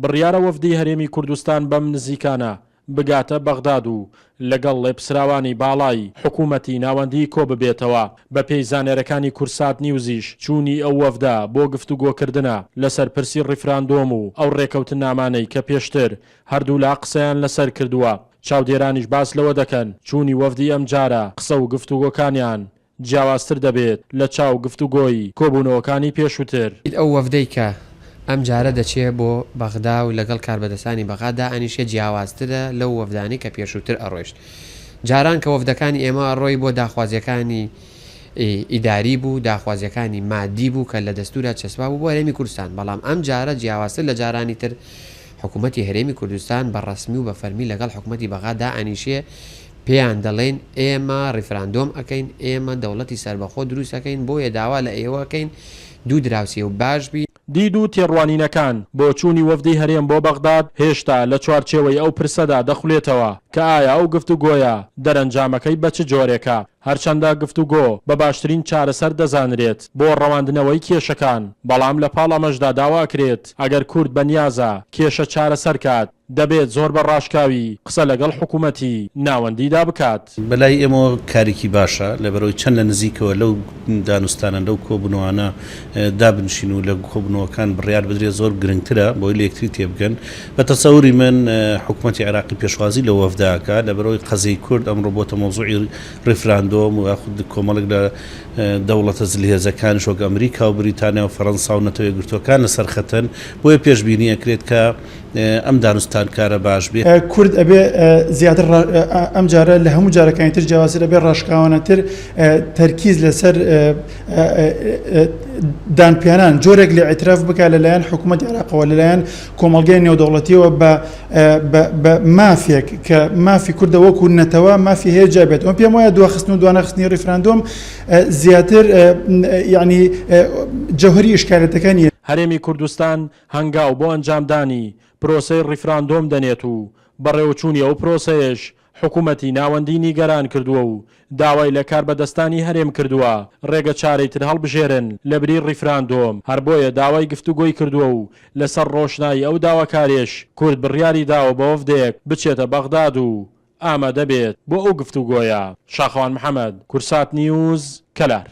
بڕیارە وەفدی هەرێمی کوردستان بەم نزیکانە بگاتە بەغداد و لەگەڵ ڵێپسراوانی باڵای حکوومەتی ناوەندی کۆببێتەوە. بەپێی زانیارەکانی کورسات نیوزیش چوونی ئەو وەفدە بۆ گفتوگۆکردنە لەسەر پرسی ڕیفراندۆم و ئەو ڕێکەوتننامانەی کە پێشتر هەردوولا قسەیان لەسەر کردووە. چاودێرانیش باس لەوە دەکەن چوونی وەفدی ئەمجارە قسە و گفتوگۆکانیان جیاوازتر دەبێت لە چاو گفتوگۆی کۆبوونەوەکانی پێشووتر. ئەو وەفدەی کە ئەمجارە دەچێ بۆ بەغدا و لەگەڵ کاربەدەستانی بەغا دائەنیشێ جیاوازترە لەو وەفدانەی کە پێشووتر ئەڕۆیشت. جاران کە وەفدەکانی ئێمە ئەڕۆی بۆ داخوازیەکانی ئیداری بوو، داخوازیەکانی مادی بوو کە لە دەستوورا چەسپابوو بۆ هەرێمی کوردستان، بەڵام ئەمجارە جیاوازتر لە جارانی تر حکوومەتی هەرێمی کوردستان بە ڕەسمی و بە فەرمی لەگەڵ حکوومەتی بەغا دائەنیشێ پێیان دەڵێین ئێمە ڕیفراندۆم ئەکەین، ئێمە دەوڵەتی سەربەخۆ دروست ئەکەین، بۆیە داوا لە ئێوە ئەکەین دوو دراوسێ و باش بین. دید و تێڕوانینەکان بۆ چوونی وەفدی هەرێم بۆ بەغداد هێشتا لە چوارچێوەی ئەو پرسەدا دەخولێتەوە کە ئایا ئەو گفتوگۆیە دەرەنجامەکەی بە چ جۆرێکە؟ هەرچەندە گفتوگۆ بە باشترین چارەسەر دەزانرێت بۆ ڕەواندنەوەی کێشەکان، بەڵام لە پاڵ ئەمەشدا داوا ئەکرێت ئەگەر کورد بەنیازە کێشە چارەسەر کات، دەبێت زۆر بە ڕاشکاوی قسە لەگەڵ حکومەتی ناوەندیدا بکات. بەلای ئێمەوە کارێکی باشە، لەبەرئەوەی چەند لە نزیکەوە لەو دانوستانە، لەو کۆبوونەوانە دابنشین و لە کۆبوونەوەکان بڕیار بدرێت زۆر گرنگترە بۆی لە یەکتری تێبگەن. بە تەسەوری من حکومەتی عێراقی پێشوازی لەو وەفدە ئەکات، لەبەرئەوەی قەزیەی کورد ئەمڕۆ بۆتە مەوزوعی ڕیفراندۆم و یاخود کۆمەڵێک لە دەوڵەتە زلهێزەکانیش وەک ئەمریکا و بریتانیا و فەرەنسا و نەتەوە یەکگرتووەکان لەسەر خەتن، بۆیە پێشبینی ئەکرێت کە ئەم دانوستانکارە باش بێ. کورد ئەبێ زیاتر ئەم جارە لە هەموو جارەکانی تر جیاوازتر ئەبێ ڕاشکاوانەتر تەرکیز لەسەر دانپیانان جۆرێک لە ئیعتراف بکا لەلایەن حکوومەتی عێراقەوە لەلایەن کۆمەڵگای نێودەوڵەتیەوە بە بە مافێک کە مافی کوردە وەکو نەتەوە مافی هەیە جیا بێت ئەم پێم وایە دواخستن و دوانەخستنی ڕیفراندۆم زیاتر یعنی جەوهەری ئیشکالەتەکە نییە. هەرێمی کوردستان هەنگاو بۆ ئەنجامدانی پرۆسەی ڕیفراندۆم دەنێت و بەڕێوەچوونی ئەو پرۆسەیەش حکومەتی ناوەندی نیگەران کردووە و داوای لە کاربەدەستانی هەرێم کردووە ڕێگە چارەی تر هەڵبژێرن لەبری ڕیفراندۆم، هەر بۆیە داوای گفتوگۆی کردووە و لەسەر ڕۆشنایی ئەو داواکاریەش کورد بڕیاری داوە بە وەفدێک بچێتە بەغداد و ئامادە بێت بۆ ئەو گفتوگۆیە. شاخەوان محەمەد، کورسات نیوز، کەلار.